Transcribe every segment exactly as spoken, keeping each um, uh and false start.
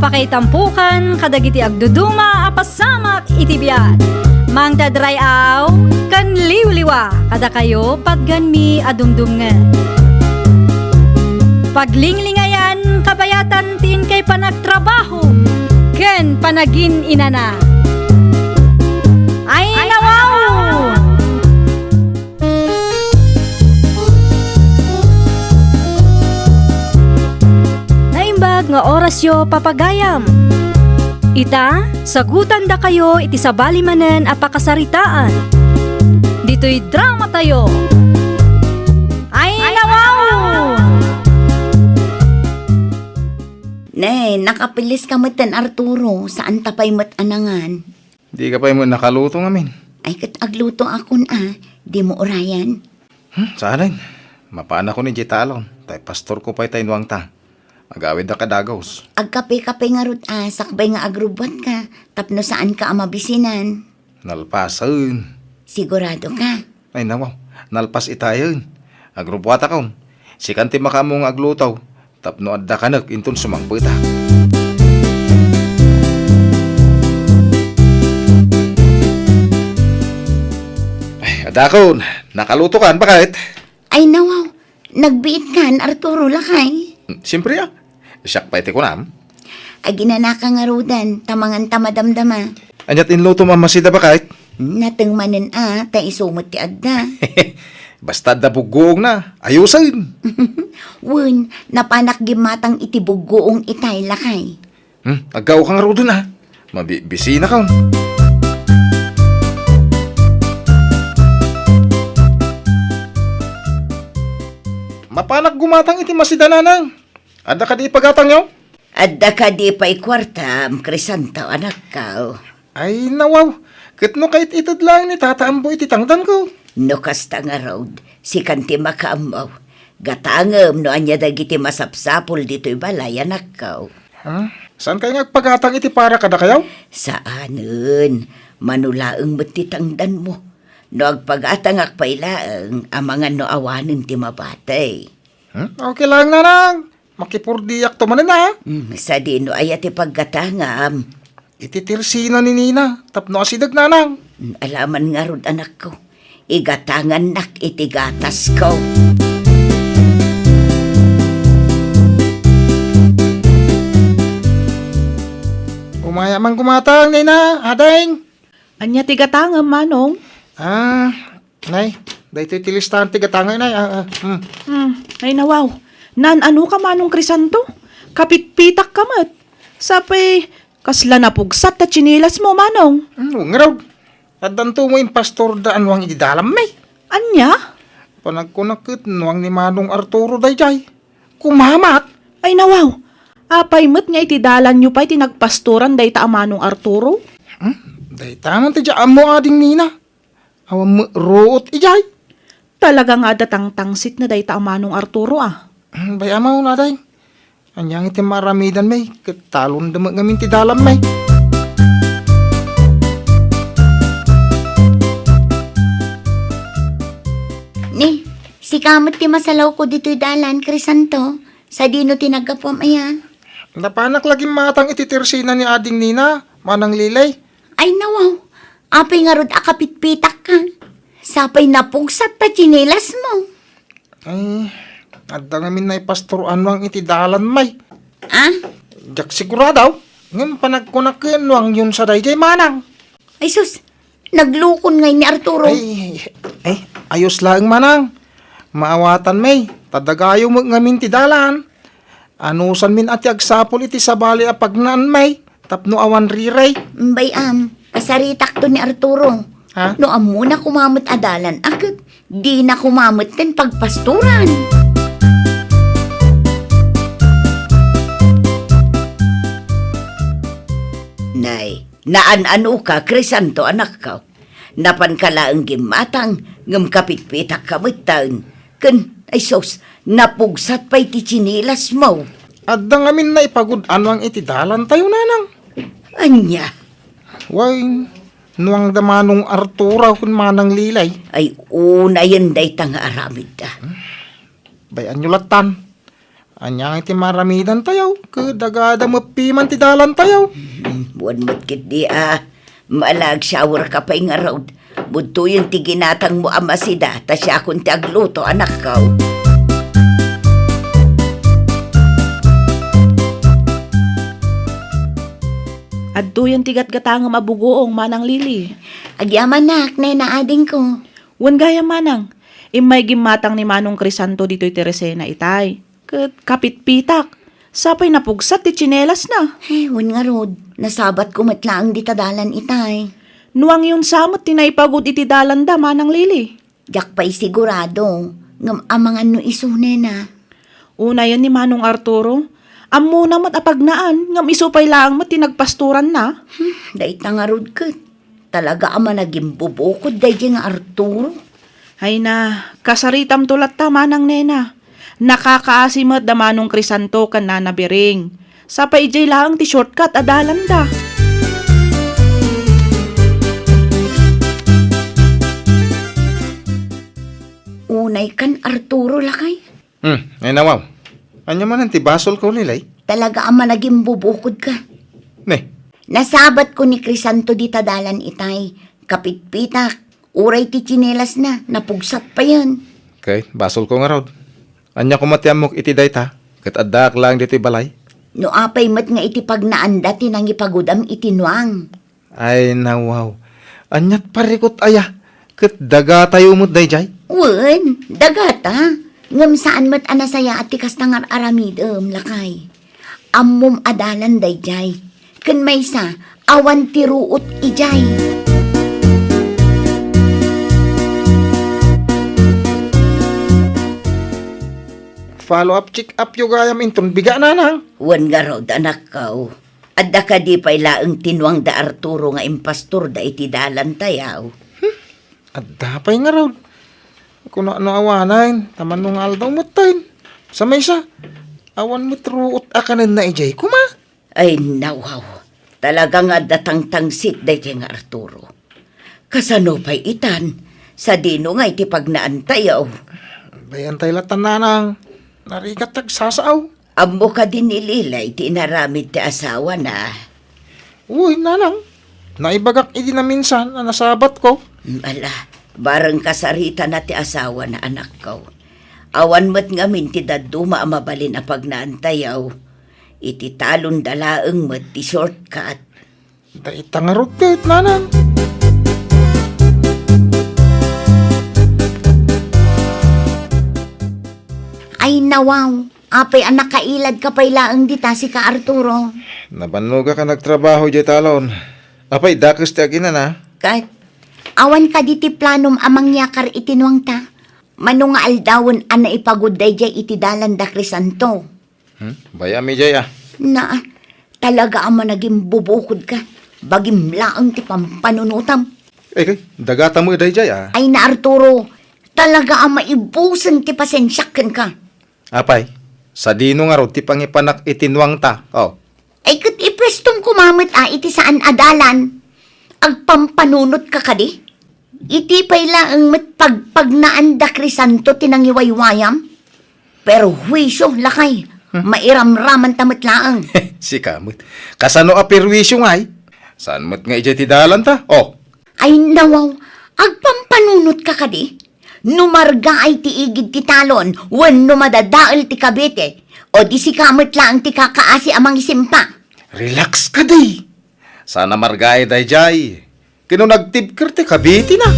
Pakaitampokan kadagiti agduduma a pasamak iti biag. Mangted ray-aw ken liwliwa kadakayo patganmi a dumdumngen. Paglinglingayan kabayatan ti inkay panagtrabaho ken panagin-inana. Ay, nawaw! Naimbag nga orasyo, papagayam. Ita, sagutandakayo iti sabali manen a pakasaritaan. Ditoy dramatayo. Ay, nawaw! Ne, nakapilis ka met, Arturo, saan ta pay met a nangan. Dika pay met nakaluto ngamin. Ay, ket agluto akon a, dimo urayan. Hmm, saanen. Mapanakon idiay talon, tay pastorko pay tay nuangta. Agawidda kadagus. Agkape-kape ngarud a, sakbay nga agrubbuatka, tapno saanka a mabisinan. Nalpasen. Sigurado ka? Ay, nawaw. Nalpas itayen. Agrubbuatakon. Sikan ti makaammo nga agluto. Tapno adda kanek inton sumangpeta. Ay, adakon, nakaluto kan, baket? Ay, nawaw, nagbiit kan, Arturo, lakay. Siyempre, a. Siak pay ti kunam. Aginanaka ngaruden, ta mangan ta madamdama. Ania ti inlutom a masida, baket? Nateng manen a, ta isu met ti adda. Basta adda buggoongna, ayosen. Wen, napanak gimmatang iti buggoong itay, lakay. Hmm, aggaoka ngaruden a. Mabibisinakon. Mapanak gumatang iti masida, nanang. Adda kadi ipagatangyo? Adda kadi pay kuartam, Crisanto, anakko? Ay, nawaw. Ket no kait-ited laeng ni Tata Ambo iti tangdanko. No kasta ngarud, sikan ti makaammo. Gatangem no ania dagiti masapsapul ditoy balay, anakko. Hmm? Saan kay nga agpagatang iti para kadakayo? Saanen. Mano laeng met ti tangdanmo. No agpagatangak pay laeng, amangan no awanen ti mabati. Hmm? Okay lang, nanang. Makipurdiakto manen a. Hmm, sadino aya ti paggatangam? Iti tirsina ni Nina, tapno asideg, nanang. Hmm, alaman ngarud, anakko. Igatangannak iti gatasko. Umaya man gumatang, Nina, ading. Ania ti gatangem, Manong? Ah, nay, daytoy ti listaan ti gatangay, nay. Ah, ah, hmm. Hmm, ay nawaw. Naan-anoka, Manong Crisanto? Kapitpitak ka met. Sapay, kasla napugsat ta tsinelasmo, Manong. Hmm, ngarud. Addanto mo impastor da anuang iti dalam, nay. Ania? Panagkunak ket nuang ni Manong Arturo dayjay. Kumamat? Ay nawaw. Apay met nga iti dalanyo pay ti nagpastoran dayta a Manong Arturo? Hmm? Dayta man ti diak ammo, ading Nina. Awan met ruot idiay. Talaga nga adda tangtangsitna dayta a Manong Arturo a. Hmm, bay-am a, ading. Ania nga iti maaramidanmi, ket talonda met ngamin ti dalanmi. Ni, sika met ti masalawko ditoy dalan, Crisanto. Sadino ti naggapuam aya? Napanak la gimmatang iti tirsina ni ading Nina, Manang Lilay. Ay, nawaw. Apay ngarud a kapitpitak ka? Sapay napugsat ta tsinelasmo. Ay, adda ngamin naipastor anuang iti dalan, may. Ah? Diak sigurado. Ngem panagkunak ken nuang yun sa daydiay, manang. Ay sus, naglukon ngay ni Arturo. Ay, ay, ayos laeng, manang. Maawatan, may. Tadagayo met ngamin ti dalan. Anusanmin a ti agsapul iti sabali a pagnaan, may. Tapno awan riray. Bay-am, kasaritakto ni Arturo. Ha? No ammona koma met a dalan a ket dina koma met ken pagpastoran. Nay, naan-anoka, Crisanto, anakko. Napanka laeng gimmatang, ngem kapitpitak ka metten. Ken, ay sus, napugsat pay ti tsinelasmo. Adda ngamin naipagud-anuang iti dalantayo, nanang. Ania? Wen, nuang da Manong Arturo ken Manang Lilay. Ay, unayen dayta nga aramidda. Bay-anyo lattan. Ania ngay ti maaramidantayo? Ket dagada met piman ti dalantayo. Hmm, wen met ketdi a. Malag shower ka pay ngarud. Budtoyen ti ginatangmo a masida, ta siakon ti agluto, anakko. Adtoyen ti gatgatangem a bugoong, Manang Lily. Agyamanak, nena adingko. Wen gayam, Manang. Immay gimmatang ni Manong Crisanto ditoy Teresena itay. Ket kapitpitak, sapay napugsat ti tsinelasna. Eh, wen ngarud, nasabatko met laeng dita dalan itay. Nuangyon sa met ti naipagud iti dalanda, Manang Lily. Diak pay sigurado, ngem amangan no isu, nena. Unayen ni Manong Arturo, ammona met a pagnaan, ngem isu pay laeng met ti nagpastoranna. Hmm, dayta ngarud ket. Talaga a managimbubukod daydiay nga Arturo. Ay na, kasaritamto latta, Manang Nena. Nakakaasi met da Manong Crisanto ken Nana Bering. Sapay idiay laeng ti shortcut a dalanda. Unay kan Arturo, lakay. Hmm, ay nawaw. Ania manen ti basolko, Lily? Talaga a managimbubukod ka. Ne? Nasabatko ni Crisanto dita dalan itay. Kapitpitak. Uray ti tsinelasna, napugsat payen. Okay, basolko ngarud. Ania koma ti ammok iti dayta? Ket addaak laeng ditoy balay. No apay met nga iti pagnaanda ti nangipagudam iti nuang. Ay, nawaw. Aniat parikut aya? Ket dagatayo met daydiay? Wen, dagata. Ngem saan met a nasayaat ti kasta nga ar-aramidem, lakay. Ammom a dalan daydiay. Ken maysa, awan ti ruot idiay. Follow up check up yo gayam inton biga, nanang. Wen ngarud, anakko. Adda kadi pay laeng ti nuang da Arturo nga impastorda iti dalantayo? Hmm, adda pay ngarud. Kuna no awanen, ta mano nga aldaw metten. Sa maysa, awan met ruot a kanenna idiay koma. Ay, nawaw. Talaga nga adda tangtangsit daydiay nga Arturo. Kasano pay itan? Sadino nga iti pagnaantayo? Bayan tay latta, nanang. Narigat tagsasaaw. Ammo kadi ni Lilay ti inaramid ti asawana? Uy, nanang. Naibagak idi naminsan a nasabatko. Ala, bareng kasaritana ti asawana, anakko. Awan met ngamin ti dadduma a mabalin a pagnaantayo. Iti talon da laeng met ti shortcut. Dayta ngarud ket, nanang. Ay, nawaw. Apay a nakailad ka pay laeng dita, sika, Arturo? Nabannogak a nagtrabaho idiay talon. Apay, dakes ti aginana? Ket, awan kadi ti planom a mangyakar iti nuangta? Mano nga aldawen a naipagud daydiay iti dalan da Crisanto? Hmm? Bayam idiay, a. Na, talaga a managimbubukudka. Bagim laeng ti pampanunotam. Eh, kay, dagata met daydiay, a. Ay na, Arturo, talaga a maibusen ti pasensiak kenka. Apay, sadino ngarud ti pangipanak iti nuangta? Oh. Ay, ket iprestom koma met a iti saan a dalan. Agpampanunotka kadi? Iti pay laeng met pagpagnaan da Crisanto ti nangiwaywayam? Perhuisio, lakay. Hmm. Mairamramanta met laeng. Sika met. Kasano a perhuisio ngay? Saan met nga idiay ti dalanta? Oh. Ay, nawaw. Agpampanunotka kadi? No margaay ti igid ti talon, wenno madadael ti Cavite, o di sika met laeng ti kakaasi a mangisimpa. Relax kadi. Saan a margaay daydiay. Ken no nagtibker ti Cavite na.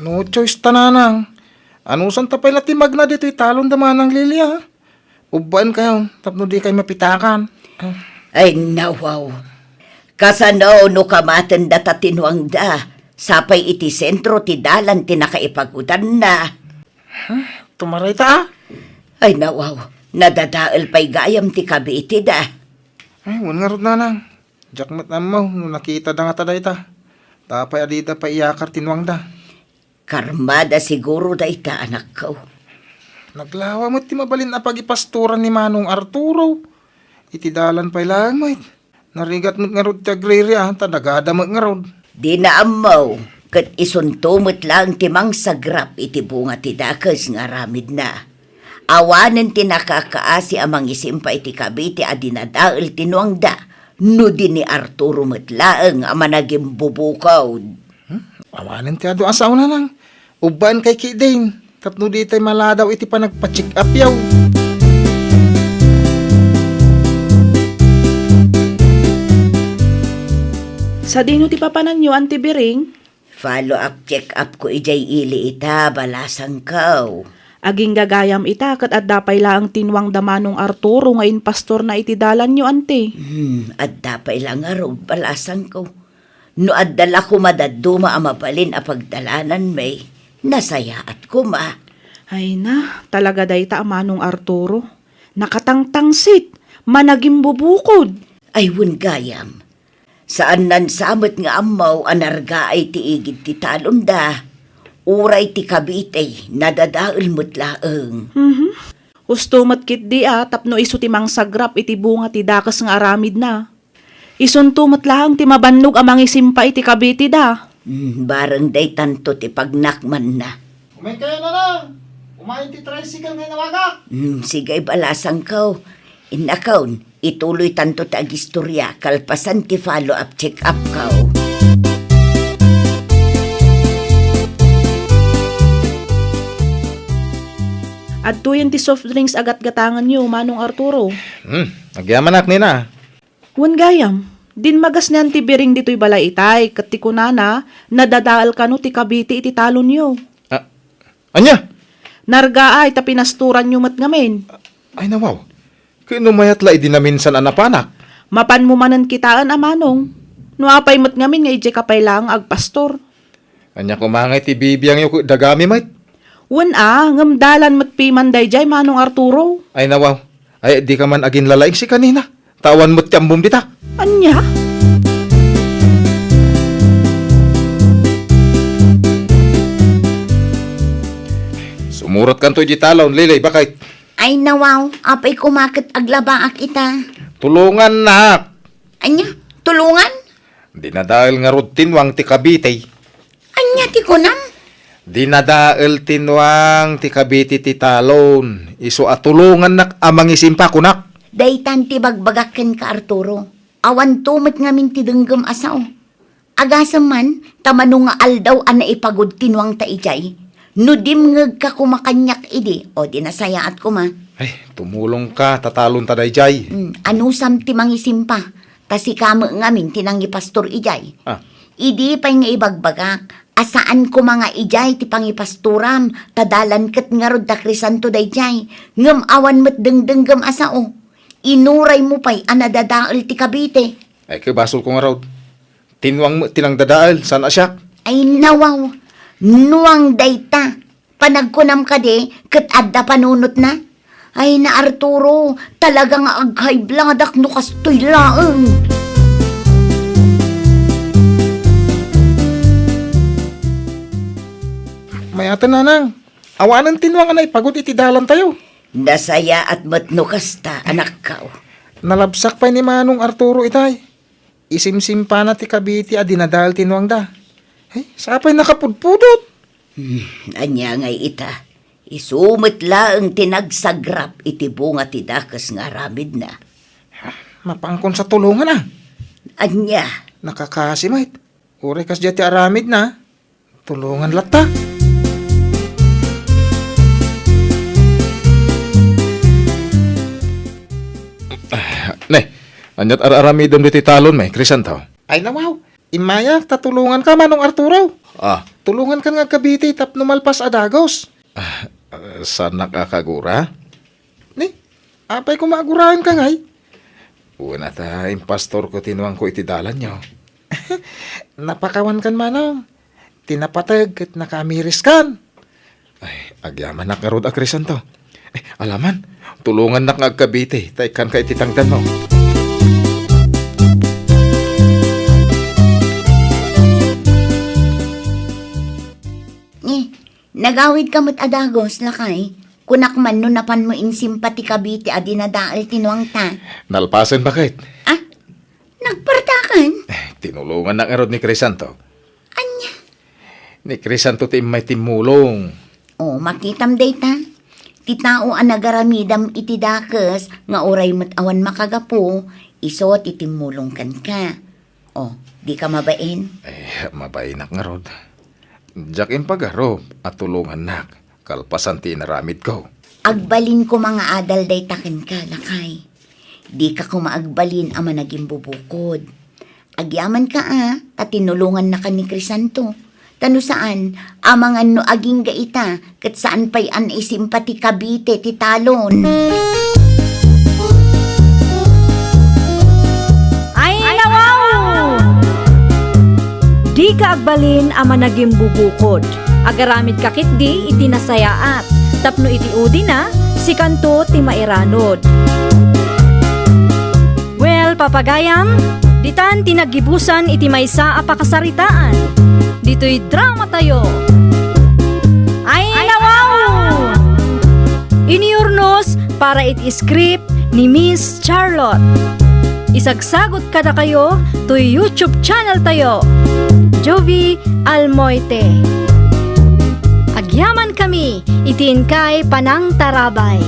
No choice ta, nanang. Anusanta pay la ti magna ditoy talon da Manang Lily, a. Ubbaenkayo tapno dikay mapitakan. Ay, nawaw. Kasano no kamaten data ti nuangda, sapay iti sentro ti dalan ti nakaipagudanna? Huh? Tumaray ta, a? Ay, nawaw. Nadadael pay gayam ti Cavite da. Ay, wen ngarud, nanang. Diak met ammo no nakita da ngata dayta. Apay a dida pay iyakar ti nuangda. Karmada siguro dayta, anakko. Naglawa met ti mabalin a pagipastoran ni Manong Arturo. Iti dalan pay laeng met. Narigat met ngarud ti agriri, a, ta dagada met ngarud. Dina ammo. ket isunto met laeng ti mangsagrap iti bunga ti dakes nga aramidna. Awanen ti nakakaasi a mangisimpa iti Cavite a dinadael ti nuangda, no di ni Arturo met laeng a managimbubukod. Hmm? Awanen ti adu a sao, Nanang. Ubbaen kay ketdin, tapno ditay maladaw iti panagpa-check-upyo. Sadino ti papananyo, Auntie Biring? Follow-up check-up ko idiay ili ita, balasangko. Agingga gayam ita, ket adda pay laeng ti nuangda Manong Arturo nga impastorna iti dalanyo, Auntie. Hmm, adda pay la ngarud, balasangko. No adda la koma dadduma a mabalin a pagdalananmi, nasayaat koma. Ay na, talaga dayta a Manong Arturo. Nakatangtangsit, managimbubukod. Ay, wen gayam. Saannan sa met nga ammo a nargaay ti igid ti talonda, uray ti Cavite, nadadael met laeng. Mhm. Husto met ketdi a tapno isu ti mangsagrap iti bunga ti dakes nga aramidna. Isunto met laeng ti mabannog a mangisimpa iti Cavite da. Hmm, bareng daytanto ti pagnakmanna. Umaykayo, Nanang! Umayen ti tricycle nga inawagak! Hmm, sige, balasangko. Innakon, ituloytanto ti agistoria kalpasan ti follow-up check-upko. Adtoyen ti soft drinks a gatgatanganyo, Manong Arturo. Hmm, agyamanak, Nina. Wen gayam, dimmagas ni Auntie Biring ditoy balay itay, ket ti kunana, nadadael kano ti Cavite iti talonyo. Ah, ania? Nargaay ta pinastoranyo met ngamin. Ay, nawaw. Ket no mayat la idi naminsan a napanak? Mapanmo manen kitaen a manong. No apay met ngamin nga idiay ka pay laeng agpastor. Ania koma ngay ti bibiangyo ket dagami met? Wen a, ngem dalan met piman daydiay, Manong Arturo. Ay, nawaw. Ay, di ka man aginlalaing si kanina. Ta awan met ti ammom dita. Ania? Sumuratkanto iti talon, Lilay, baket. Ay, nawaw. Apay koma ket aglabaak ita. Tulongannak. Ania? Tulongan? Dinadael ngarud ti nuang ti Cavite. Ania ti kunam? Dinadael ti nuang ti Cavite ti talon. Isu a tulongannak a mangisimpa, kunak. Daytan ti bagbagak kenka, Arturo. Awanto met ngamin ti denggem a sao. Agasem man, ta mano nga aldaw a naipagud ti nuangta idiay. No dimngegka koma kaniak idi, o di nasayaat koma. Ay, tumulongka, ta talonta daydiay. Hmm, anusam ti mangisimpa? Ta sika met ngamin ti nangipastor idiay. Ah. Idi pay nga ibagbagak a saan koma nga idiay ti pangipastoram, ta dalan ket ngarud da Crisanto daydiay, ngem awan met dengdenggem a sao. Inuraymo pay a nadadael ti Cavite. Ay, ket basolko ngarud. Ti nuang met ti nangdadael, saan a siak? Ay, nawaw. Nuang dayta. Panagkunam kadi, ket adda panunotna? Ay na, Arturo, talaga nga aghaibladak no kastoy laeng. Mayaten, Nanang. Awanen ti nuang a naipagud iti dalantayo. Nasayaat met no kasta, anakko. Nalabsak pay ni Manong Arturo itay. Isimsimpana ti Cavite a dinadael ti nuangda. Ay, sapay nakapudpudot. Hmm, ania ngay ita? Isu met laeng ti nagsagrap iti bunga ti dakes nga aramidna. Mapankon sa tulongan a. Ania? Nakakasi met. Uray kasdiay ti aramidna. Tulongan latta. Ne, aniat ar-aramidem ditoy talon, may, Crisanto? Ay, nawaw. Immayak, ta tulonganka, Manong Arturo. Ah. Tulongankan nga agkabiti tapno malpas a dagos. Ah, saannak a kagura? Ni, apay koma aguraenka ngay? Wen a ta impastorko ti nuangko iti dalanyo. Napakawankan, Manong. Ti napateg ket nakaamiriskan. Ay, agyamanak ngarud a Crisanto. Eh, alaman, tulongannak nga agkabiti, ta ikkanka iti tangdanmo. Eh, nagawidka met a dagos, lakay. Kunak man no napanmo insimpa ti Cavite a dinadael ti nuangta. Nalpasen, baket? Ah? Nagpartakan? Eh, tinulongannak ngarud ni Crisanto. Ania? Ni Crisanto ti immay timmulong. O, makitam dayta. Ti tao a nagaramidam iti dakes nga uray met awan makagapu, isu ti timmulong kenka. O, dika mabain? Eh, mabainak ngarud. Diak impagarup a tulongannak kalpasan ti inaramidko. Agbalin koma nga adal dayta kenka, lakay. Dika koma agbalin a managimbubukod. Agyamanka a ta tinulongannaka ni Crisanto. Ta no saan, amangan no agingga ita, ket saan pay a naisimpa ti kabite ti talon. Ay, nawaw! Dika agbalin a managimbubukod. Agaramidka ketdi iti nasayaat, tapno iti udina, sikanto ti mairanod. Well, papagayam, ditan ti naggibusan iti maysa a pakasaritaan. Ditoy drama tayo. Ay, nawaw! Inurnos para iti script ni Miss Charlotte. Isagsagut kadakayo toy YouTube channel tayo, Jovie Almoite. Agyaman kami iti inkay panangtarabay.